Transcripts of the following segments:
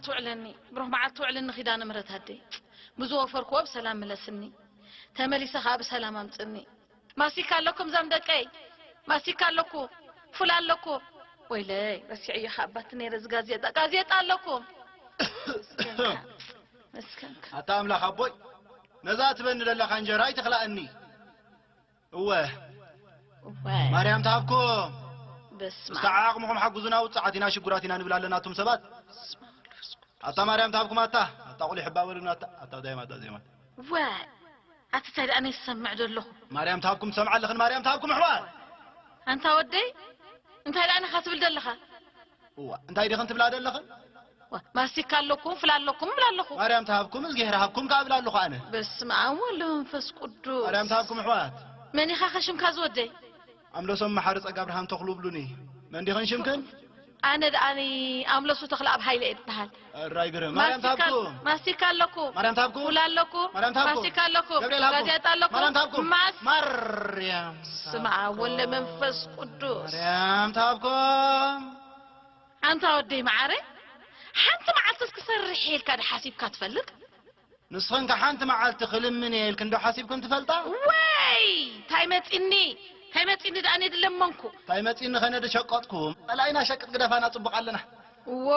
ትውዕለኒ፣ ብሩኽ መዓልቲ ትውዕልኒ ኪዳነ ምሕረት ኣደይ። ብዝወፈርክዎ ብሰላም ምለስኒ። ተመሊሰ ከኣ ብሰላም ኣምጽኒ። ማስቲካ ኣለኩም ዛም ደቀይ? ማስቲካ ኣለኩም? ፉል ኣለኩም? ወይለይ፣ ረሲዐዮ ከኣ ኣባቲ ነይረ እዚ ጋዜጣ። ጋዜጣ ኣለኩም? መስከንካ፣ መስከንካ። ኣታ ኣምላኽ ኣቦይ፣ ነዛ ትበኒ ዘለኻ እንጀራ ኣይትኽላእኒ። እወ። እወ። ማርያም ትሃብኩም። በስመ እስከ ኣብ። ዓቕምኹም ሓግዙና፣ ውጽዓት ኢና፣ ሽጉራት ኢና ንብል ኣለና፣ ኣቱም ሰባት። በስመ ኣብ ወመንፈስ ቅዱስ። ኣታ ማርያም ትሃብኩም፣ ኣታ፣ ኣታ ቁሊ ሕባ በሉና፣ ኣታ፣ ኣታ ዳይማ፣ ኣታ ዜማ። እወ። ኣቲ እንታይ ደኣ ነይ ዝሰምዕ ዘለኹ? ማርያም ትሃብኩም፣ ትሰምዓ ኣለኽን፣ ማርያም ትሃብኩም፣ ኣሕዋት። ኣንታ ወደይ፣ እንታይ ደኣ ነኻ ትብል ዘለኻ? እዋ፣ እንታይ ዲኽን ትብላ ዘለኽን? ዋ፣ ማስቲካ ኣለኩም፣ ፍላ ኣለኩም፣ እብላ ኣለኹ። ማርያም ትሃብኩም፣ እዝጊሄር ሃብኩም፣ ከኣ እብላ ኣለኹ ኣነ። በስመ ኣብ ወወልድ ወመንፈስ ቅዱስ። ማርያም ትሃብኩም፣ ኣሕዋት። መን ኢኻ ኸ ሽምካ ዝወደይ? ኣምለሶም መሓሪ ጸጋ ብርሃን ተኽሉ እብሉኒ። መን ዲኽን ሽምክን? ኣነ ደኣኒ ኣምለሱ ተኽለ ኣብ ሃይለ እየ ዝበሃል። እራይ ግርም። ማርያም ማስቲካ፣ ትሃብኩም። ማስቲካ ኣለኩ። ማርያም ትሃብኩም። ፉል ኣለኩ። ማርያም ትሃብኩም። ማስቲካ ኣለኩ። ገብርኤል ሃብኩም። ጋዜጣ ኣለኩ። ማርያም ትሃብኩም። ማስ-፣ ማርያም ስማ ትሃብኩም። ወለ መንፈስ ቅዱስ። ማርያም ትሃብኩም። ኣንታ ወደይ መዓረ፣ ሓንቲ መዓልትስ ክሰርሕ ኢልካ ዶ ሓሲብካ ትፈልጥ? ንስኽን ከ ሓንቲ መዓልቲ ክልምን እየ ኢልክን ዶ ሓሲብክን ትፈልጣ? ወይ! ታይ መጺኒ? ታይ መጺኒ ደኣ ነይ ድለመንኩ? ታይ መጺኒ ኸነ ድሸቀጥኩ? ጸላኢና ሸቅጥ ግደፋና ጽቡቕ ኣለና። ዎ!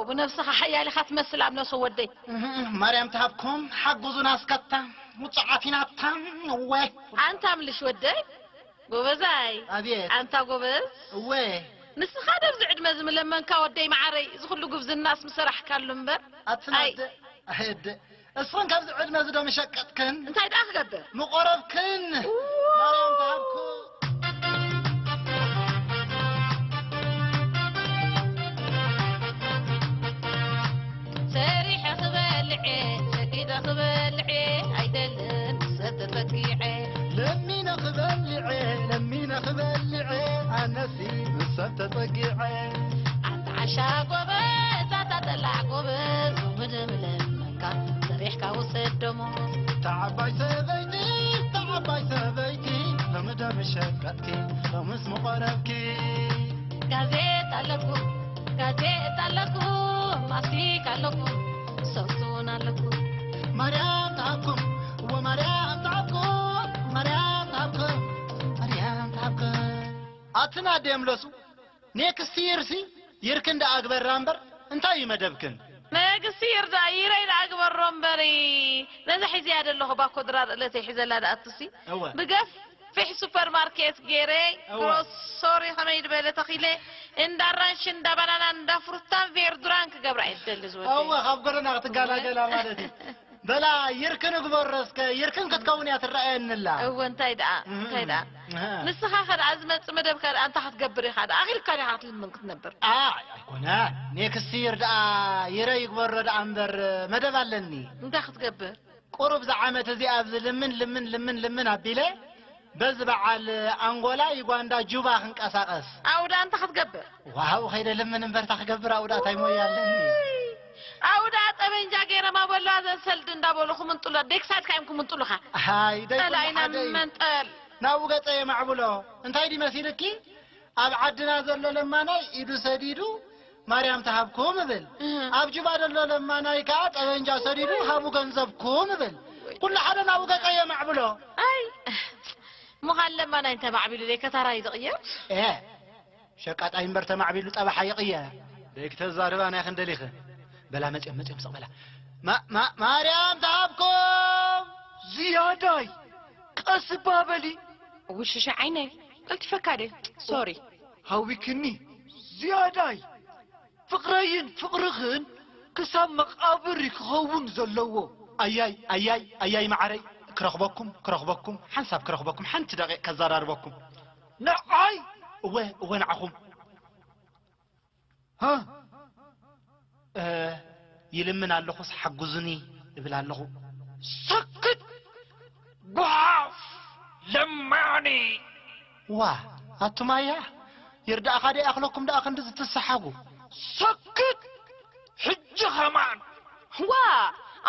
ብነብስኻ ሓያል ኢኻ ትመስል ኣብ ነብሰ ወደይ። እህ፣ ማርያም ትሃብኩም፣ ሓግዙና እስከታ። ውጽዓት ኢና እታ። ወይ! ኣንታ ምልሽ ወደይ፣ ጎበዛይ። ኣቤት። ኣንታ ጎበዝ። እወ። ንስኻ ዶ ኣብዚ ዕድመ እዚ ምለመንካ ወደይ መዓረይ፣ እዚ ኩሉ ጉብዝናስ ምሰራሕካሉ እምበር። ኣትና ኣይ። ኣደ፣ ኣደ። እስኽን ካብዚ ዕድመ እዚ ዶ ምሸቀጥክን? እንታይ ደኣ ክገብር? ምቆረብክን? እዋ። ማርያም ትሃብኩ። ሰሪሐ ክበልዕ፣ ሰጊደ ክበልዕ ኣይደልን፣ ሰብ ተጸጊዐ። ለሚነ ክበልዕ፣ ለሚነ ክበልዕ፣ ኣነሲ ሰብ ተጸጊዐ። ኣንታ ዓሻ ጎበዝ፣ ኣታ ጠላዕ ጎበዝ፣ ምድም ለመንካ፣ ሰሪሕካ ውሰድ ደሞ። እታ ዓባይ ሰበይቲ፣ እታ ዓባይ ሰበይቲ፣ ሎሚ ዶ ምሸቀጥኪ፣ ሎምስ ምቆረብኪ። ጋዜጣ ኣለኩ፣ ጋዜጣ ኣለኩ፣ ማስቲካ ኣለኩ፣ ሶፍት እውን ኣለኩ። ማርያም ትሃብኩም፣ እወ ማርያም ትሃብኩም፣ ማርያም ትሃብኩም፣ ማርያም ትሃብኩም። ኣትን ኣደ የምለሱ፣ ኔክስት ይርሲ ይርክን ደኣ ግበራ እምበር፣ እንታይ እዩ መደብክን? ኔክስት ይር ደኣ ይረይ ደኣ ግበሮ እምበሪ፣ ነዛ ሒዘያ ዘለኹ ባኮ ድራር እለተይ ሒዘላ ደኣ ትሲ። እወ። ብገፍ ፊሕ ሱፐርማርኬት ገይረ፣ እወ። ግሮሶሪ ከመይ ዝበለ ተኺለ፣ እንዳ ኣራንሺ፣ እንዳ ባናና፣ እንዳ ፍሩታን ቬርዱራን ክገብራ እየ ዝደሊ ዝወደይ። እወ፣ ካብ ጎደና ክትገላገላ ማለት እዩ። በላ፣ ይርክን እግበሮ እስከ፣ ይርክን ክትከውን እያ ትረኣየኒ ኣላ። እወ፣ እንታይ ደኣ፣ እህ፣ እንታይ ደኣ። እህ። ንስኻ ከ ደኣ ዝመጽእ መደብካ ደኣ እንታይ ክትገብር ኢኻ ደኣ? ኣኺልካ ዲኻ ክትልምን ክትነብር? ኣይ፣ ኣይኮነን። ኔክስት ይር ደኣ ይረ ይግበሮ ደኣ እምበር መደብ ኣለኒ። እንታይ ክትገብር? ቁሩብ እዛ ዓመት እዚኣ ኣብዚ ልምን፣ ልምን፣ ልምን፣ ልምን ኣቢለ፣ በዚ በዓል ኣንጎላ፣ ዩጋንዳ፣ ጁባ ክንቀሳቐስ። ኣብኡ ደኣ እንታይ ክትገብር? ዋው፣ ኸይደ ልምን እምበር፣ እንታይ ክገብር ኣብኡ ደኣ፣ እንታይ ሞያ ኣለኒ? ውይ፣ ኣብኡ ደኣ ጠበንጃ ገይሮም ኣብ ኣለዋ ዘን ሰልዲ እንዳበሉ ክምንጥሉ፣ ዴክሳድካ እዮም ክምንጥሉኻ። ሃይ፣ ደይ ኩሉ ጸላኢና ሓደ እዩ። መንጠል። ናብኡ ገጸ የማዕብሎ። እንታይ ድዩ መሲልኪ? ኣብ ዓድና ዘሎ ለማናይ ኢዱ ሰዲዱ ማርያም ትሃብኩም እብል። እህ። ኣብ ጁባ ዘሎ ለማናይ ከኣ ጠበንጃ ሰዲዱ ሃቡ ገንዘብኩም እብል። ኩሉ ሓደ ናብኡ ገጸ የማዕብሎ። ኣይ፣ ምዃን ለማናይ እንተማዕቢሉ ደይ ከታራይ ዝቕየር? ኤ፣ ሸቃጣይ እምበር ተማዕቢሉ ጠባሓ ይቕየር። ደይ ክተዛርባ ናይ ክንደሊኸ። በላ መጽዮም፣ መጽዮም ስቕ በላ። ማ-፣ ማ-፣ ማርያም ትሃብኩም! ዝያዳይ፣ ቀስ እባ በሊ። ውሽሻ ዓይነይ፣ ቀልጢፈካ ድየ? ሶሪ። ሃዊክኒ፣ ዝያዳይ። ፍቕረይን ፍቕርኽን ክሳብ መቓብር እዩ ክኸውን ዘለዎ። ኣያይ፣ ኣያይ፣ ኣያይ መዓረይ፣ ክረኽበኩም፣ ክረኽበኩም፣ ሓንሳብ ክረኽበኩም፣ ሓንቲ ደቂቕ ከዘራርበኩም። ንዓይ? እወ፣ እወ፣ ንዓኹም። ሃ? እ፣ ይልምን ኣለኹስ ሓግዙኒ እብል ኣለኹ። ሰክት! ጓፍ! ለማኒ! ዋ፣ ኣቱም ኣያ፣ ይርዳእኻ ደይ ኣኽለኩም ደኣ ክንድዚ ትሰሓጉ? ሰክት! ሕጂ ኸማን! ዋ፣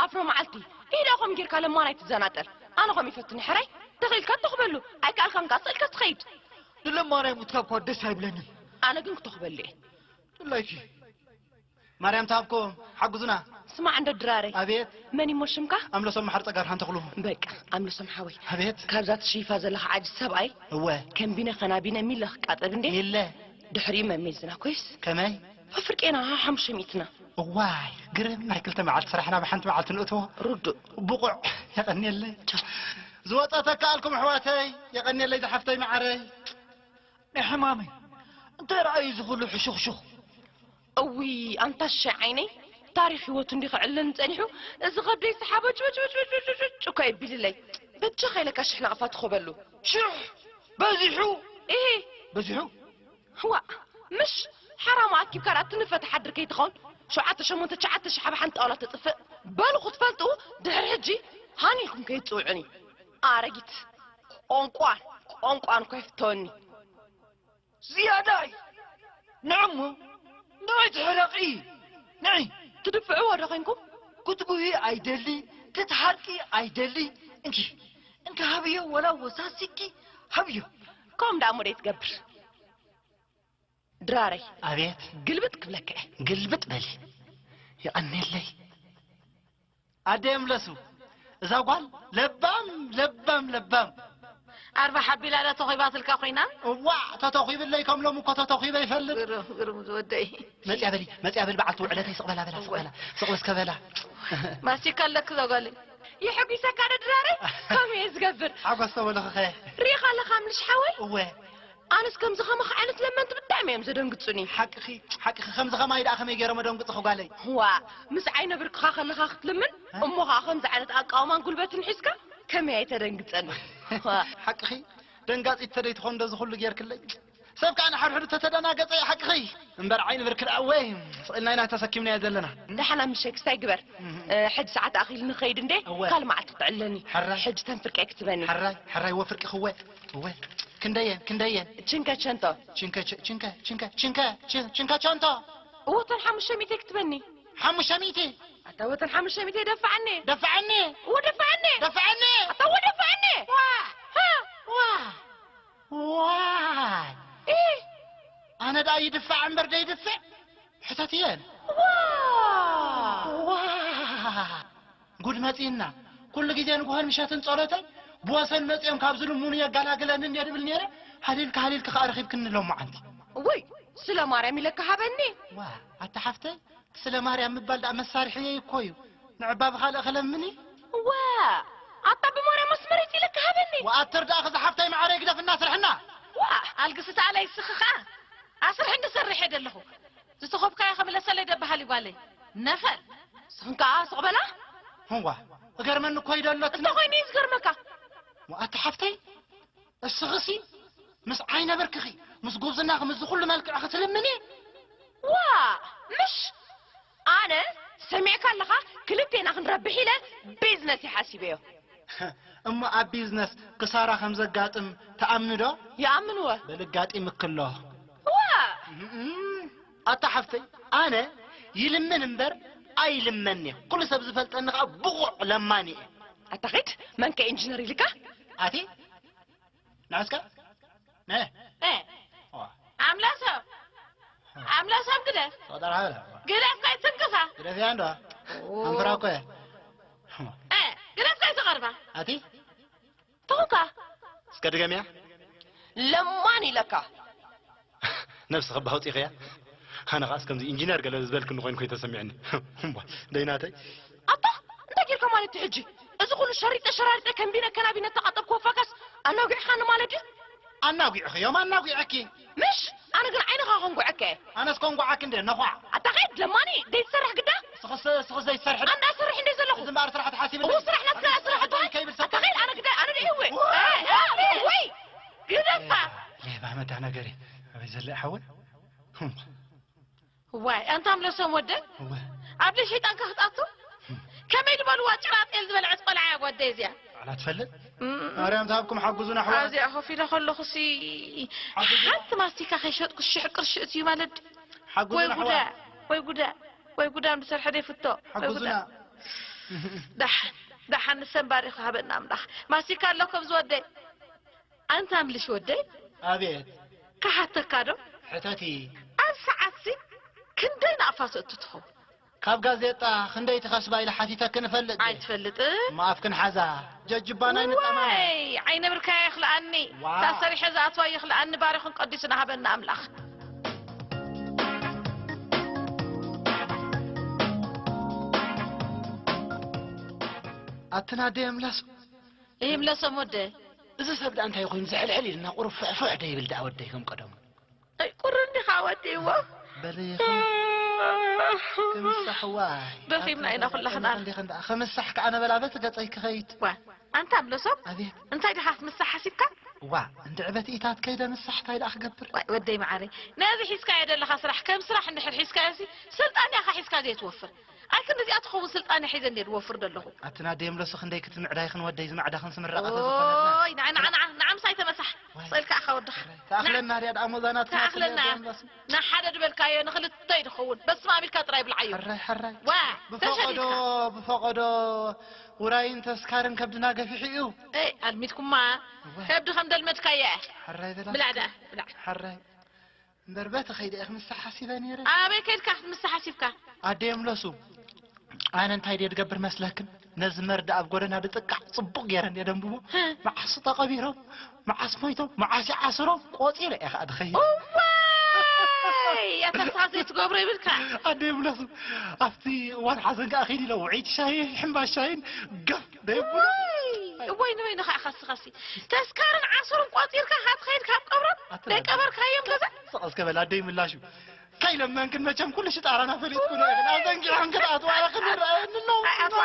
ኣፍሮ መዓልቲ፣ ኢዳ ኸም ጌርካ ለማናይ ትዘናጠል። ኣነ ኸም ይፈትኒ ሕራይ፣ ተኽኢልካ ትተኽበሉ፣ ኣይከኣልካን ከኣ ስእልካ ትኸይድ። ንለማናይ ሙትካ እኳ ደስ ኣይብለንን። ኣነ ግን ክተኽበሉ እየ። ድላይኪ። ማርያም ትሃብኩም፣ ሓግዙና። ስማዕ እንዶ ድራረይ። ኣቤት። መን እሞ ሽምካ? ኣምለሶም መሓሪ ጸጋብርሃን ተኽሉ። በቃ፣ ኣምለሶም ሓወይ። ኣቤት። ካብዛ ትሽይፋ ዘለኻ ዓጅ ሰብኣይ እወ። ከንቢነ ከናቢነ ሚለ ክቃጠብ እንዴ? ሚለ። ድሕሪኡ መሚዝና ኮይስ? ከመይ? ፍርቄና ሓሙሽተ ሚእትና። እዋይ፣ ግርም ናይ ክልተ መዓልቲ ስራሕና ብሓንቲ መዓልቲ ንእትዎ። ርዱእ። ብቑዕ፣ የቐንየለይ። ዝወጸ ተከኣልኩም ኣሕዋተይ፣ የቐንየለይ ዝሓፍተይ መዓረይ። ናይ ሕማመይ፣ እንታይ ረኣዩ እዚ ኩሉ ሕሹኽሹኽ? እውይ፣ ኣንታ ሸ ዓይነይ፣ ታሪኽ ህይወቱ እንዲህ ክዕልን ጸኒሑ፣ እዚ ኸብደይ ሰሓቦ ጭ-፣ ጭ-፣ ጭ-፣ ጭ-፣ ጭ-፣ ጭ-፣ እኮ የቢልለይ። በጃኻ ኢለካ ሽሕ ናቕፋ ትኾበሉ። ሽሕ በዚሑ? እሂ። በዚሑ? ዋእ፣ ምሽ ሓራማ ኣኪብካ ደኣ ትንፈ ትሓድር ከይትኸውን፣ ሸውዓተ ሸሞንተ ትሽዓተ ሽሕ ኣብ ሓንቲ ጣውላ ተጥፍእ። በሉ ክትፈልጡ፣ ድሕሪ ሕጂ ሃን ኢልኩም ከይትጽውዑኒ። ኣረጊት። ቋንቋን፣ ቋንቋን እኮ የፍተወኒ። ዝያዳይ ንዕሞ፣ ንዒ ትሕረቒ፣ ንዒ። ትድፍዕዎ ዶ ኾንኩም? ክትጉሂ ኣይደሊ፣ ክትሓርቂ ኣይደሊ። እንኪ፣ እንኪ ሃብዮ፣ ወላ ወሳሲኪ ሃብዮ። ከምኡ ደኣ እሞ ደይ ትገብር። ድራረይ። ኣቤት። ግልብጥ ክብለካ እየ። ግልብጥ በሊ። የቐንየለይ። ኣደ የምለሱ፣ እዛ ጓል ለባም፣ ለባም፣ ለባም። ኣርባ ሓቢላ ዶ ተኾይባትልካ ኮይና? እዋእ፣ ተተኺብለይ ከም ሎሚ እኮ ተተኺበ ይፈልጥ። ግርም፣ ግርም ዝወደይ። መጽያ በሊ፣ መጽያ በሊ፣ በዓልቲ ውዕለተይ ስቕ በላ፣ በላ፣ ስቕ በላ፣ ስቕ እስከ በላ። ማስቲካ ኣለኪ እዛ ጓለይ። የሐጒሰካ ዶ ድራረይ? ከምኡ እየ ዝገብር። ሓጎስ ተበልኺ ኸ? ርኢኻ ኣለኻ ምልሽ ሓወይ? እወ። ኣነስ ከምዚ ከማኻ ዓይነት ለመንቲ ብጣዕሚ እዮም ዘደንግጹኒ። ሓቅኺ፣ ሓቅኺ፣ ከምዚ ከማይ ደኣ ከመይ ገይሮም ኣደንግጹኺ ጓለይ? ዋእ፣ ምስ ዓይነ ብርክኻ ከለኻ ክትልምን፣ እ? እሞ ኸኣ ከምዚ ዓይነት ኣቃውማን ጉልበትን ሒዝካ ከመይ ኣይተደንግጸኒ? ዋእ። ሓቅኺ፣ ደንጋጺት ተደይ ትኾን ዶ እዚ ኩሉ ጌርክለይ? ሰብ ከኣ ንሓድሕዱ ተተደናገጸ እዩ ሓቅኺ። እምበር ዓይኒ ብርኪ ደኣ ወይ፣ ስቕ ኢልና ኢና ተሰኪምናዮ ዘለና። ደሓን ኣብ ምሸት ክስታይ ግበር። እህ። እ፣ ሕጂ ሰዓት ኣኺሉ ንኸይድ እንዴ? እወ። ካልእ መዓልቲ ክትዕለኒ። ሕራይ። ሕጂ ተን ፍርቂ ክትበኒ። ሕራይ፣ ሕራይ፣ ወፍርቂ ክወ። እወ። ክንደየን፣ ክንደየን? ችንከ ቸንቶ። ችንከ ቸ-፣ ችንከ፣ ችንከ፣ ችንከ፣ ችን-፣ ችንከ ቸንቶ። እወ፣ ተን ሓሙሽተ ሚእቲ ክትበኒ። ሓሙሽተ ሚእቲ? ኣታ ወተን ሓሙሽተ ሚእቲ ደፋዓኒ። ደፋዓኒ። እወ፣ ደፋዓኒ። ደፋዓኒ። ኣታ እወ፣ ደፋዓኒ። ዋ! ሃ! ዋ! ዋይ! ኢ! ኣነ ደኣ ይድፋዕ እምበር ደይድፍዕ? ሕተትየን። ዋ! ዋ! ጉድ መጺእና። ኩሉ ግዜ ንግሆን ምሸትን ጸሎተይ ብወሰን መጺኦም ካብ ዝልምኑ የጋላግለኒ እንድየ ድብል ነይረ። ሃሊልካ ሃሊልካ ከኣ ረኺብክኒ ሎማዓንቲ። እውይ፣ ስለ ማርያም ኢለካ ሃበኒ። ዋ፣ ኣታ ሓፍተይ፣ ስለ ማርያም ምባል ደኣ መሳርሒየይ እኮ እዩ። ንዕባ ብኻልእ ኸለምኒ? ዋ፣ ኣታ ብማርያም መስመሪት ኢለካ ሃበኒ። ወኣተር ደኣ ኸዚ ሓፍተይ መዓረይ ግደፍና ስርሕና። ዋ፣ ኣልግስቲ ኣለ ይስኺ ኸኣ። ኣስርሒ እንዲ ሰሪሐ ደለኹ። ዝተኾብካዮ ኸምለሰለይ ደበሃል ይጓለይ። ነፈል። ንስኽን ከኣ ስቕ በላ። ህዋ፣ እገርመኒ እኮ እዩ ደሎ እቲ እንታይ ነገር። ኮይኑ እዩ ዝገርመካ? ወኣቲ ሓፍተይ፣ እስኽሲ ምስ ዓይነ ብርክኺ፣ ምስ ጉብዝናኺ፣ ምስዚ ኩሉ መልክዕኺ ትልምኒ? ዋ፣ ምሽ ኣነ ሰሚዕካ ኣለኻ፣ ክልቴና ክንረብሕ ኢለ ቢዝነስ ይሓሲበዮ። እሞ ኣብ ቢዝነስ ክሳራ ከም ዘጋጥም ትኣምኒ ዶ? ይኣምንወ። በል ኣጋጢምኪ ኣሎ። ዋ! እም፣ ኣታ ሓፍተይ፣ ኣነ ይልምን እምበር ኣይልመን እየ። ኩሉ ሰብ ዝፈልጠኒ ኸኣ ብቑዕ ለማኒ እየ። ኣታ ኺድ፣ መን ከ ኢንጂነር ኢልካ? ኣቲ ንዕስከ? ነ? እ። ዋ። ኣምላሶም። ኣምላሶም ግደፍ። ተቆጣሪ ሓበላ። ግደፍ ከይትንክፋ። ግደፍ እያ እንዶ። ኦ። ኣንፍራ እኮ እያ። እ፣ ግደፍ ከይትቐርባ። ኣቲ? ተኹካ። እስከ ድገምያ። ለማን ኢለካ። ነብስኺ እባ ኣውጺኽያ። ኣነ ኸኣስ ከምዚ ኢንጂነር ገለ ዝበልክኒ ኮይኑ ኮይኑ ተሰሚዕኒ። እምቧ፣ ደይናተይ። ኣታ፣ እንታይ ጌርካ ማለት እዩ ሕጂ? እዚ ኩሉ ሸሪጠ ሸራሪጠ ከንቢነ ከናቢነ እተቓጠብክዎ ፋካስ ኣናጒዕኻኒ ማለት ድዩ? ኣናጒዕኽዮም፣ ኣናጒዐኪ። ምሽ፣ ኣነ ግን ዓይንኻ ከንጉዐካ እየ። ኣነስ ከንጉዓኪ እንደ ነዃዕ። ኣታ ኸይድ ለማኒ፣ ደይትሰርሕ ግዳ? ስኽስ-፣ ስኽስ ዘይትሰርሒ ዶ? ኣንዳ ሰርሕ እንደ ዘለኹ። እዚ እምበኣር ስራሕ ተሓሲብኒ። እዎ፣ ስራሕ ናትካ ስራሕ ኣታ ትኾን። ከይብል ሰብ ኣታ ኸይድ፣ ኣነ ግዳ፣ ኣነ ድዩ እወ? ወይ! ኣይ፣ ኣይ፣ ወይ! ግደፋ! ሌባ መዳ ነገር እዩ። ኣበይ ዘለ ይሓወል? ህም። ዋይ፣ ኣንታ ኣምለሶም ወደይ፣ እወ። ኣብ ልሽጣንካ ክትኣቱ? ከመይ ዝበልዋ ጭራ ጤል ዝበልዐት ቆልዓ እያ ጓደይ እዚኣ። ባዕላ ትፈልጥ? እም። ማርያም ትሃብኩም፣ ሓግዙና ኣሕዋት። ኣብዚኣ ኮፍ ኢለ ከለኹሲ ሓግዙና። ሓንቲ ማስቲካ ከይሸጥኩ ሽሕ ቅርሺ እትዩ ማለት ድዩ? ሓግዙና ወይ ጉዳ፣ ኣሕዋት። ወይ ጉዳ፣ ወይ ጉዳ፣ ንሰርሐ ደይፍቶ። ወይ ጉዳ። ሓግዙና። ደሓን፣ ደሓን ንሰን ባሪኹ ሃበና ኣምላኽ። ማስቲካ ኣሎ ከም ዝወደይ። ኣንታ ምልሽ ወደይ? ኣቤት። ክሓተካ ዶ? ሕተቲ። ኣብ ሰዓትሲ ክንደይ ናቕፋ ትእቱ ትኸውን? ካብ ጋዜጣ ክንደይ ትኸስባ ኢለ ሓቲተክን እፈልጥ። ኣይትፈልጥን? እሞ ኣፍክን ሓዛ። ጀጅባና ኣይንጠማመ። ወይ ዓይነ ብርካያ ይኽልኣኒ። ዋ። እታ ሰሪሐ ዝኣትዋ ይኽልኣኒ። ባሪኹን ቀዲሱን ሃበና ኣምላኽ። ኣትና ኣደ የምላሱ። ይምለሶም ወደ። እዚ ሰብ ደኣ እንታይ ኮይኑ ዝሕልሕል ኢልና ቁሩብ ፍሕፍሕ ዶ ይብል ደኣ ወደይ ከም ቀደሙ። ኣይ ቁር እንዲኻ ወዲእዎ። በሊ ክምሳሕዋ። ደኺምና ኢና ኩላኽና። ከምሳሕ ከኣ ነበላ በቲ ገጸይ ክኸይድ። ዋ ኣንታ ምለሶም። ኣቤት። እንታይ ዲኻ ክትምሳሕ ሓሲብካ? ዋ እንድዕበት ኢታት ከይደ ምሳሕ እንታይ ደኣ ክገብር? ዋይ ወደይ መዓረይ፣ ነዚ ሒዝካዮ ዘለኻ ስራሕ ከም ስራሕ እንድሕር ሒዝካዮ ሲ ስልጣን ያኻ ሒዝካ ዘይትወፍር። ኣይ ክንዲዚኣ ትኸውን ስልጣን ሒዘ እንዴ ዝወፍር ዘለኹ። ኣትና ደም ለሱ ክንደይ ክትምዕዳይ ክንወደይ ዝማዕዳ ክንስምራቓ ተዝኾነልና። ኦይ ንዓ ንዓ ንዓ ንዓ ምሳይ ተመሳሕ። ስእልካ ኣኻ ወድኻ። ተኣኽለና ድያ ደኣ ሞዛናት ተኣኽለና። ንሓደ ድበልካዮ ንኽልተ ይድኸውን። በስመ ኣብ ኢልካ ጥራይ ብልዓዮ። ሕራይ ሕራይ። ዋ ብፈቐዶ ብፈቐዶ ውራይን ተስካርን ከብድና ገፊሑ እዩ። ኣይ ኣልሚድኩማ። ከብዲ ከም ደልመድካዮ እያ። ሕራይ በላ። ብላዕ ደኣ ብላዕ። ሕራይ እምበር በቲ ከይደ እየ ክምሳሕ ሓሲበ ነይረ። ኣበይ ከይድካ ክትምሳሕ ሓሲብካ? ኣደዮም ለሱ ኣነ እንታይ ድየ ድገብር መስለክን? ነዚ መርዳ ኣብ ጎደና ድጥቃዕ ጽቡቕ ገይረ እንድየ ደንብቦ። መዓስ ተቐቢሮም፣ መዓስ ሞይቶም፣ መዓስ ይዓስሮም ቆጺረ እየ ከኣ ድኸይድ። እዋይ! ኣታ ንስኻ ዘይትገብሮ ይብልካ። ኣደዮም ለሱ ኣብቲ እዋን ሓዘን ከኣ ኺድ ኢለ ውዕይቲ ሻሂ ሕምባሻይን ገፍ ደይብሉ። እዋይ ንበይኑ ከዓ ኸሲ ኸሲ ተስካርን ዓስሩን ቆጺርካ ካብ ትኸይድ ካብ ቀብሮም ደይቀበርካዮም ገዛ። ስቕ እስከ በል ኣደይ ምላሹ ከይለመንክን መቸም ኩሉ ሽጣራና ፈሊጥኩ ዶ ይብል ኣዘንጊዕክን ክትኣትዋለ ክንረኣየኒ ኣለዎ።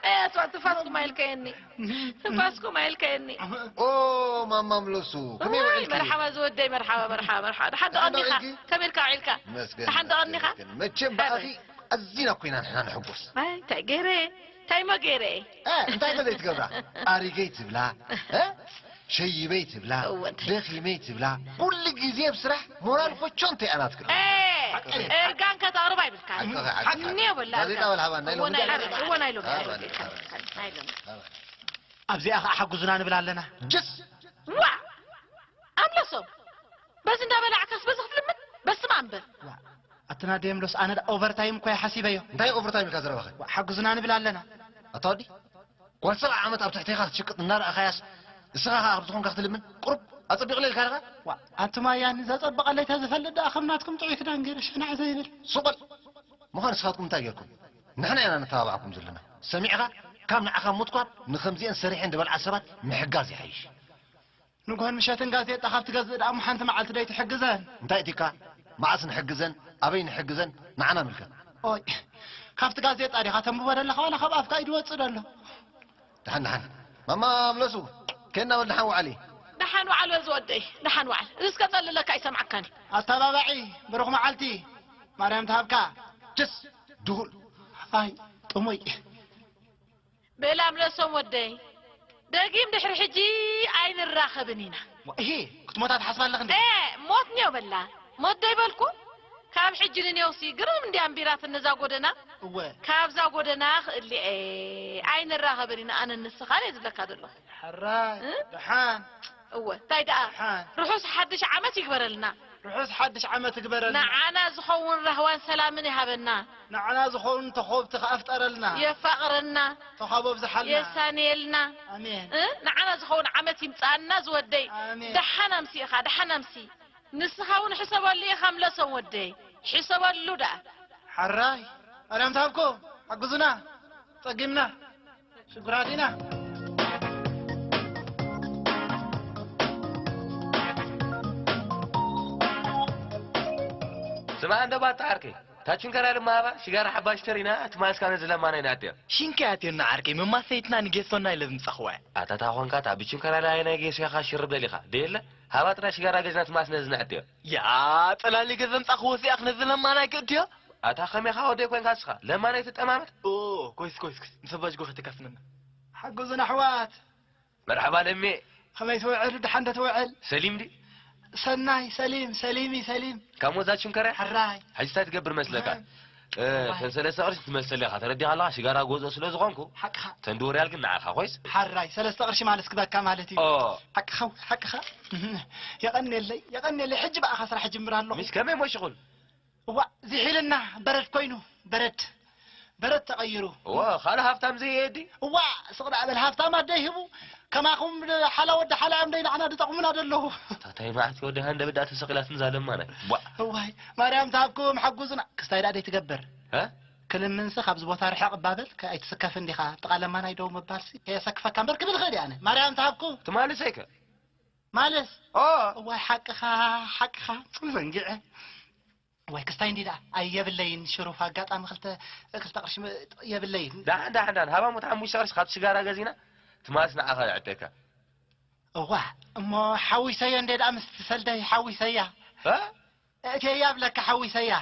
ኣያትዋ ትፋስኩም ኣይልከየኒ ትፋስኩም ኣይልከየኒ። ኦ ማማ ምለሱ ከመይ ውዒልኪ? መርሓባ ዝወደይ መርሓባ መርሓባ መርሓባ ደሓን ደቐኒኻ ከመይ ኢልካ ውዒልካ? ደሓን ደቐኒኻ? መቸም ብኣኺ ኣዚና ኮይና ንሕና ንሕጎስ። እንታይ ገይረ እንታይ መ ገይረ? እንታይ ከ ዘይትገብራ ኣሪገይ ትብላ ሸይበይ ትብላ ደኺመይ ትብላ ኩሉ ግዜ ኣብ ስራሕ ሞራል ኮቾ እንታይ ኣናትክር እርጋን ከተቕርብ ኣይብልካ እኒዮ በላ ጋዜጣ በል ሃባ ናይ ሎሚ እወ ናይ ሎሚ ኣብዚኣ ከዓ ሓጉዙና ንብል ኣለና ጅስ ዋ ኣምለሶም በዚ እንዳበላዕካስ በዚ ክትልምን በስመ ኣንበር ኣትና ደምሎስ ኣነ ኦቨርታይም እኮ ሓሲበዮ እንታይ ኦቨርታይም ኢልካ ዘረባኸ ሓጉዝና ንብል ኣለና ኣታ ወዲ ጓል ሰብዓ ዓመት ኣብ ትሕቴኻ ክትሽቅጥ እናረኣኻያስ እስኻ ኸዓ ከምቲ ኾንካ ክትልምን ቁሩብ ኣጸቢቑለይ ኢልካ ዲኻ ኣቱማ ያኒ ዘጸበቐለይ ተዝፈልጥ ደኣ ከም ናትኩም ጥዑይ ክዳን ገይረ ሸናዕ ዘይብል ሱቕ በል ምዃን ንስኻትኩም እንታይ ጌርኩም ንሕና ኢና ነተባብዓኩም ዘለና ሰሚዕኻ ካብ ንዓኻ ምጥቋር ንኸምዚአን ሰሪሐን ዝበልዓ ሰባት ምሕጋዝ ይሓይሽ ንግሆን ምሸትን ጋዜጣ ካብ ትገዝእ ደኣ እሞ ሓንቲ መዓልቲ ደይትሕግዘን? እንታይ እቲካ? መዓስ ንሕግዘን? ኣበይ ንሕግዘን? ንዓና ምልከት። ኦይ፣ ካብቲ ጋዜጣ ዲኻ ተንብቦ ደለኻ ዋላ ካብ ኣፍካ እዩ ዝወጽእ ደሎ? ደሓን ደሓን። ማማ ምለሱ፣ ኬና በል ደሓን ውዓሊ። ደሓን ውዓል በል ዝወደይ፣ ደሓን ውዓል። እዚ እስከ ጸልለካ ኣይሰምዓካን እዩ። ኣተባባዒ፣ ብሩኽ መዓልቲ፣ ማርያም ትሃብካ። ችስ፣ ድሁል። ኣይ፣ ጥሙይ። ብእላ ምለሶም ወደይ ደጊም ድሕሪ ሕጂ ኣይንራኸብን ኢና። እሂ ክትሞታ ትሓስባ ኣለኽ እንዴ? ኤ ሞት ኒዮ በላ ሞት ደይበልኩ ካብ ሕጂ ንኔውሲ ግርም እንዲያ ኣንቢራትኒ እዛ ጎደና እወ ካብዛ ጎደና ክእሊዐ ኣይንራኸብን ኢና ኣነ ንስኻን እየ ዝብለካ ዘለኹ። ሕራይ እ? ደሓን እወ እንታይ ደኣ ደሓን ርሑስ ሓድሽ ዓመት ይግበረልና። ርሑስ ሓድሽ ዓመት ይግበረልና። ንዓና ዝኸውን ራህዋን ሰላምን ይሃበና። ንዓና ዝኸውን ተኾብቲ ከኣ ፍጠረልና። የፋቕረና። ተኻቦ ኣብዝሓልና። የሳንየልና። ኣሜን። እ ንዓና ዝኸውን ዓመት ይምጽኣና ዝወደይ። ኣሜን። ደሓን ኣምሲ ኢኻ፣ ደሓን ኣምሲ። ንስኻ እውን ሕሰበሉ ኢኻ ምለሶም ወደይ። ሕሰበሉ ደኣ። ሓራይ ኣርያም ትሃብኮ ሓግዙና ጸጊምና ሽጉራት ኢና ስማ እንዶ ባታ ዓርከይ ታችን ከራ ድማ ሃባ ሽጋራ ሓባሽ ተሪና ትማስካ ነዚ ለማና ኢና ኣትዮ ሽንከ ኣትዮና ዓርከይ መማሰይትና ንጌሶና ኢለ ዝምጻኽዋ ኣታታ ኾንካ ታ ብችን ከራ ላይ ናይ ጌሶ ያኻ ሽርብ ደሊኻ ደየለ ሃባ ጥራ ሽጋራ ገዝና ትማስ ነዚ ንኣትዮ ያ ጸላሊ ገዘም ጻኽዎ ሲኣኽ ነዚ ለማና ይክእድዮ ኣታ ኸሜኻ ወደይ ኮንካ እስኻ ለማነይ ትጠማመት ኦ ኮይስ ኮይስ ኮይስ ምስ ኣባጅጎ ከተካስመና ሓግዙና ኣሕዋት መርሓባ ለሜ ከመይ ትውዕል ድሓን ዶ ትውዕል ሰሊም ዲ ሰናይ ሰሊም ሰሊሚ ሰሊም ካብ ሞዛት ሽንከረ ሕራይ ሕጂ እንታይ ትገብር መስለካ ሰለስተ ቅርሺ ትመልሰለካ ተረዲኻ ኣለኻ ሽጋራ ጎዞ ስለ ዝኾንኩ ሓቅኻ ተንድወርያል ግን ንዓኻ ኮይስ ሓራይ ሰለስተ ቅርሺ ማለት ክበካ ማለት እዩ ሓቅኻ ሓቅኻ የቐንየለይ የቐንየለይ ሕጂ ብኣኻ ስራሕ ጅምር ኣለኹ ምስ ከመይ ሞሽኹል እዋ፣ ዝሒልና በረድ ኮይኑ፣ በረድ፣ በረድ ተቐይሩ። እዋ፣ ካልእ ሃብታም ዘየዲ? እዋ፣ ስቕ ደኣ በል፣ ሃብታም ኣደ ይህቡ። ከማኹም ሓላ ወዲ ሓላ እዮም ደይ ንዓና ዝጠቕሙና ዘለዉ። ታታይ መዓት ወዲ ሃንደ ብዳ ተሰቒላትን ዛለማና። ቧ። እዋይ፣ ማርያም ትሃብኩም፣ ሓጉዙና። ክስታይ ደኣ ደይ ትገብር። እ? ክልምንሲ ካብዚ ቦታ ርሕቕ እባ በል፣ ከ-፣ ኣይትስከፍን ዲኻ? ጥቓ ለማናይ ደው ምባልሲ ከየሰክፈካ እምበር ክብል እኽእል እየ ኣነ። ማርያም ትሃብኩም። ትማልሰይከ? ማለት? ኦ! እዋይ፣ ሓቅኻ፣ ሓቅኻ፣ ጽም ዘንጊዐ። እዋይ፣ ክስታይ እንዲ ደኣ፣ ኣይ፣ የብለይን፣ ሽሩፍ ኣጋጣሚ ክልተ፣ ክልተ ቅርሺ ም-፣ የብለይን። ዳሕን፣ ዳሕን፣ ዳሕን፣ ሃባ ሞት ሓሙሽተ ቅርሺ ካብ ሽጋራ ገዚና፣ ትማልስ ንዓኻ ይዕደካ። እዋ፣ እሞ ሓዊሰዮ እንዴ ደኣ ምስቲ ሰልደይ ሓዊሰያ። እ? እቴያ ብለካ ሓዊሰያ።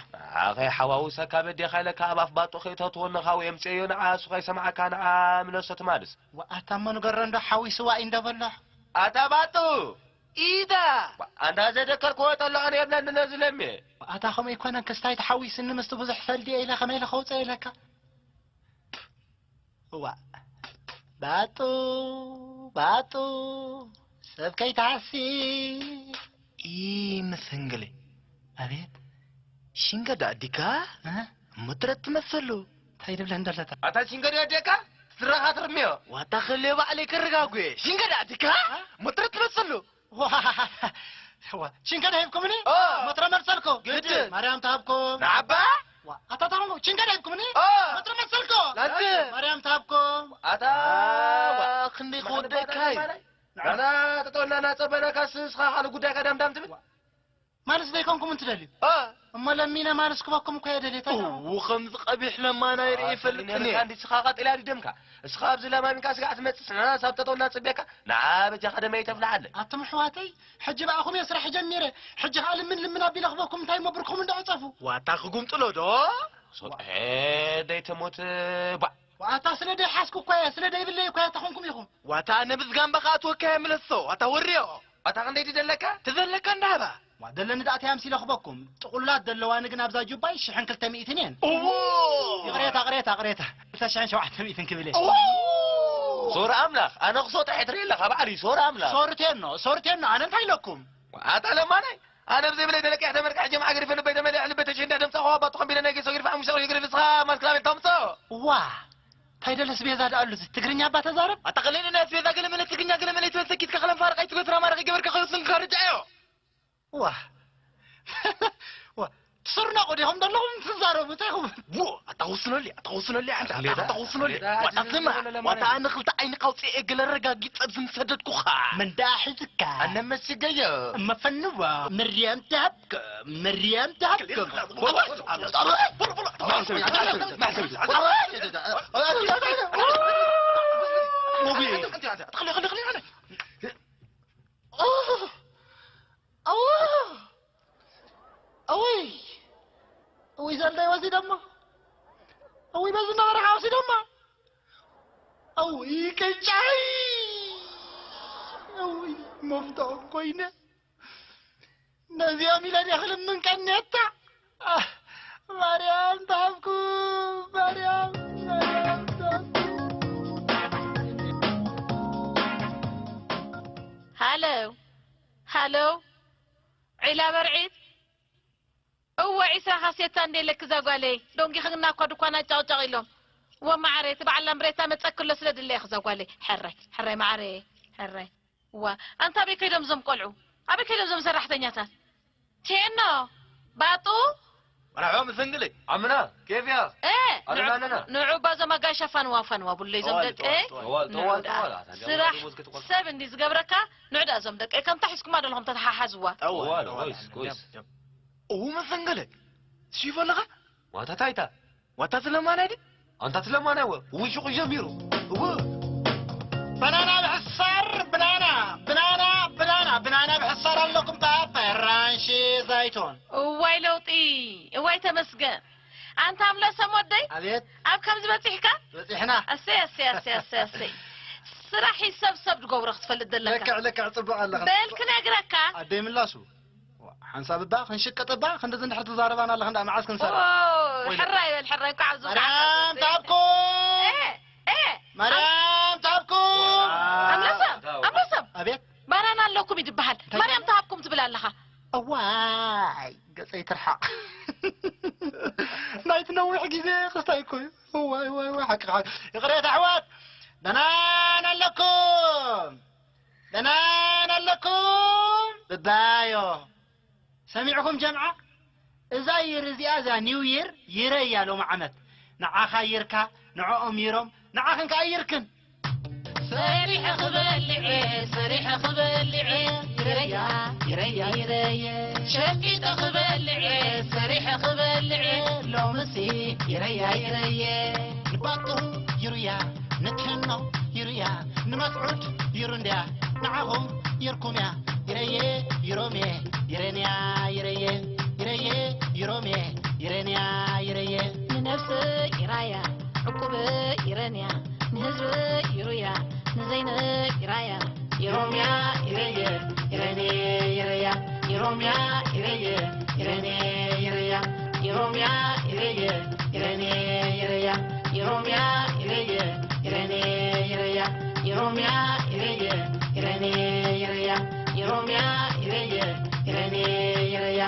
ኣኸይ ሓዋውሰካ በዴኻ ኢለካ ኣብ ኣፍ ባጦ ከይተትወኒ ካው የምጽኤዮ ንዓ እሱ ከይሰማዓካ ንዓ ምለሶ ትማልስ። ወኣታ እሞ ንገሮ እንዶ ሓዊስዋ እዩ እንዶ በሎ። ኣታ ባጡ! ኢዳ! ኣንዳ ዘደከርክዎ ጠሎ ኣነ የብለኒ ነዚ ለምየ። ኣታ ከምኡ ኣይኮነን ክስታይ ተሓዊስኒ ምስቲ ብዙሕ ሰልዲ ኢለ ከመይ ኢለ ከውፅእ ኢለካ። እዋ፣ ባጡ፣ ባጡ፣ ሰብ ከይትሃሲ። ኢ ምስንግሊ። ኣቤት። ሽንገዳ ኣዲካ? እ? ምትረት ትመስሉ። እንታይ ድብለ እንደለታ? ኣታ ሽንገዳ ኣዲካ? ስራኻ ትርምዮ። ዋታ ክልዮ ባዕለይ ክርጋጉየ። ሽንገዳ ኣዲካ? እ? ምትረት ትመስሉ። ዋ፣ ዋ፣ ሽንገዳ ሂብኩምኒ? ኦ። መትረ መርሰልኮ? ግድን። ማርያም ታብኮ። ንዓባ? ዋ፣ ኣታ ታብኮ፣ ሽንገዳ ሂብኩምኒ? ኦ። መትረ መርሰልኮ? ላንተ። ማርያም ታብኮ። ኣታ። ዋ፣ ክንደይ ክወደካ እዩ። ንዓና ተጠወና እናጸበናካ ስስኻ ካልእ ጉዳይካ ዳምዳም ትብል? ማለት ዘይኮንኩም እንትደልዩ? ኦ። እሞ ለሚነ ማለት ክበኩም እኮ እየ ደልየ፣ እንታይ ትብሉ? እው፣ ከምዚ ቀቢሕ ለማና ይርኢ አ፣ ይፈልጥን እየ። እንዲ ስኻ ቀጢላ ድደምካ። እስኻ ኣብዚ ለማሚንካ ስጋዕ ትመጽእ፣ ንሕና ሳብ ጠጠው እናጽበየካ፣ ንዓ በጃኻ ደመይ ተፍልሓለይ። ኣቱም ኣሕዋተይ፣ ሕጂ ብኣኹም እየ ስራሕ ጀሚረ። ሕጂ ኸኣ ልምን ልምን ኣቢለ ክበኩም እንታይ እሞ ብርኩም እንዶ ዕጸፉ። ዋታ ክጉምጥሎ ዶ? ሶጠ ደይ ተሞት ባ። ዋታ ስለ ደይ ሓስኩ እኮ እየ፣ ስለ ደይ ብለይ እኮ እየ ተኾንኩም ኢኹም። ዋታ ኣነ ብዝጋምባ ኸኣ ትወካየ ምለሶ፣ ዋታ ወርዮ። ኣታ ክንደይ ድደለካ? ትዘለካ እንዳሃባ። ዋ፣ ደለኒ ደኣ ተይ ኣምሲለ ክበኩም። ጥቕሉላት ደለዋኒ ግን ኣብዛ ጁባይ ሽሕን ክልተ ሚእትን እየን። እዎ! ይቕሬታ፣ ቅሬታ፣ ቅሬታ። ክልተ ሽሕን ሸውዓተ ሚእትን ክብል እየ። እዎ! ሶር ኣምላኽ፣ ኣነ ክሶ ጥሒት ርኢ ኣለኻ ባዕሊ፣ ሶር ኣምላኽ። ሶርቴኖ፣ ሶርቴኖ፣ ኣነ እንታይ ኢለኩም? ኣታ ለማናይ፣ ኣነ ብዘይብለይ ተለቂሕ ተመርቃሕ ጀምዓ ገሪፈ ልበይ ተመሊኣ ልበይ ተሽንዳ ደምጻ ኸዋ ባቱ ኸምቢለ ናይ ጌሶ ገሪፈ ሓሙሽተ ቕርሺ ገሪፈ ስኻ ማስክላቤት ታምጽኦ። ዋ! እንታይ ደለ ስቤዛ ደኣ ኣሉ እዚ ትግርኛ እባ ተዛረብ። ኣታ ኸለኒ ናይ ስቤዛ ገለ መለ ትግርኛ ገለ መለ ትበል ሰኪትካ ኸለም ፋርቕ ኣይትግበር ፍራ ማረቕ ይገበርካ ኸይወስንካ ርድኣዮ። ዋ። ዋ። ትስርነቑ ዲኹም ዘለኹም ትዛረቡ እንታይ ኹም? ዎ፣ ኣታ ወስነሉ፣ ኣታ ወስነሉ፣ ኣንታ፣ ኣታ፣ ኣታ ወስነሉ። ኣታ፣ ዋታ ኣታ፣ ስማ፣ ኣታ፣ ዋታ ኣነ ክልተ ዓይኒ ካውፅኤ ገለ ረጋጊፀ ዝምሰደድኩኻ። መንዳ ሒዝካ። ኣነ መስገዮ። መፈንዋ፣ መርያም ትሃብኩም፣ መርያም ትሃብኩም። እውይ! እውይ! እውይ! ዘልዳይ ወሲዶሞ! እውይ! በዚ ነበረ ወሲዶሞ! እውይ! ቅጫይ! እውይ! መፍትኦም ኮይነ! ነዚኦም ኢለ ድየ ክልምን ቀንየታ? ኣህ! ማርያም ትሃብኩም! ማርያም! ማርያም ትሃብኩም! ሃሎ! ሃሎ! ዒላ በርዒት? እወ፣ ዒስራ ካሴታ እንዴ ኣለኪ እዛ ጓለይ? ዶንጊኽና እኳ ድኳን ኣጫቕጫቕ ኢሎም። እወ መዓረይ፣ እቲ በዓል ላምብሬታ መጸኪ ኣሎ ስለ ድለየኺ እዛ ጓለይ። ሕራይ፣ ሕራይ መዓረይ፣ ሕራይ። እዋ፣ ኣንታ ኣበይ ከይዶም እዞም ቆልዑ? ኣበይ ከይዶም እዞም ሰራሕተኛታት? ቴኖ፣ ባጡ? መርሓባ መሰንግለይ። ዓምና፣ ኬፍ እያ? እ፣ ኣለና፣ ንዑ-፣ ኣለና። ንዑ እባ እዞም ኣጋይሽ ኣፋንዋ፣ ኣፋንዋ ብለይ እዞም ጠዋል፣ ደቂ። ጠዋል፣ ጠዋል፣ ንዑ ጠዋል፣ ደኣ። ጠዋል። ኣታ ስራሕ ገለ ወስከ ተቆልቆል። ሰብ እንዲ ዝገብረካ፣ ንዑ ደኣ እዞም ደቂ። ከምታ ሒዝኩማ ደለኹም ተተሓሓዝዋ። ጠዋል፣ ጠዋል፣ ኮይስ፣ ጠዋል፣ ኮይስ። ያም፣ ያም። እው መሰንገለ። ሲፎ ኣለኻ? ዋታ ታይታ? ዋታ ስለማናይ ዲ? ኣንታ ስለማናይ ወ፣ ውሹቕ ጀሚሩ። እው። በናና ብሕሳር፣ ብናና፣ ብናና፣ ብናና፣ ብናና ብሕሳር ኣለኩም፣ ፓፓ፣ ኣራንሺ፣ ዘይቶን። እዋይ ለውጢ፣ እዋይ ተመስገን። ኣንታ ኣምለሰም ወደይ፣ ኣቤት። ኣብ ከምዚ በጺሕካ? በጺሕና። ኣሰይ፣ ኣሰይ፣ ኣሰይ፣ ኣሰይ፣ ኣሰይ። ስራሕ እዩ ሰብ ሰብ ዝገብሮ ክትፈልጥ ዘለካ። ልክዕ፣ ልክዕ፣ ጽቡቕ ኣለኻ። በል ክነግረካ። ኣደይ ምላሱ። ሓንሳብ እባ ክንሽቅጥ እባ፣ ክንድዚ እንድሕር ትዛረባና ኣለኻ፣ እንዳ መዓስ ክንሰርሕ? ኦ፣ ወይለ። ሕራይ በል፣ ሕራይ፣ እንኳዕ ኣብዚ በቃዕካ። ማርያም ታብኩም! ኤ፣ ኤ፣ ማርያም ታብኩም! ኣምለሰም፣ ኣምለሰም። ኣቤት። ባናና ኣለኩም እዩ ዝበሃል። እንታይ? ማርያም ታብኩም ትብል ኣለኻ። እዋይ፣ ገጸይ ትርሓቕ። ነዊሕ ግዜ ክስታይ እኮ እዩ። እዋይ፣ እዋይ፣ እዋይ፣ ሓቂ፣ ሓቂ። ይቕሬታ ኣሕዋት፣ ደናን ኣለኩም? ደናን ኣለኩም? ብባዮ። ሰሚዕኩም ጀምዓ? እዛ ይር እዚኣ፣ እዛ ኒው ይር፣ ይረ እያ ሎሚ ዓመት። ንዓኻ ይርካ፣ ንዕኦም ይሮም፣ ንዓኽን ከኣ ይርክን። ሰሪሐ ክበልዕ፣ ሰሪሐ ክበልዕ፣ ይረያ፣ ይረያ፣ ይረየ። ሸቂጠ ክበልዕ፣ ሰሪሐ ክበልዕ፣ ሎምሲ ይረያ፣ ይረየ። ንባጥሩ ይሩያ፣ ንትሕኖ ይሩያ፣ ንመስዑድ ይሩ እንድያ፣ ንዓኹም ይርኩም እያ። ይረየ፣ ይሮምየ፣ ይረንያ፣ ይረየ፣ ይረየ፣ ይሮምየ፣ ይረንያ፣ ይረየ። ንነፍስ ይራያ፣ ዕቁብ ይረንያ፣ ንህዝብ ይሩያ፣ ንዘይን ይራያ። ይሮምያ፣ ይረየ፣ ይረኔ፣ ይረያ። ይሮምያ፣ ይረየ፣ ይረኔ፣ ይረያ። ይሮምያ፣ ይረየ፣ ይረኔ፣ ይረያ። ይሮምያ፣ ይረየ፣ ይረኔ፣ ይረያ። ይሮምያ፣ ይረየ፣ ይረኔ፣ ይረያ። ይሮምያ፣ ይረየ፣ ይረኔ፣ ይረያ።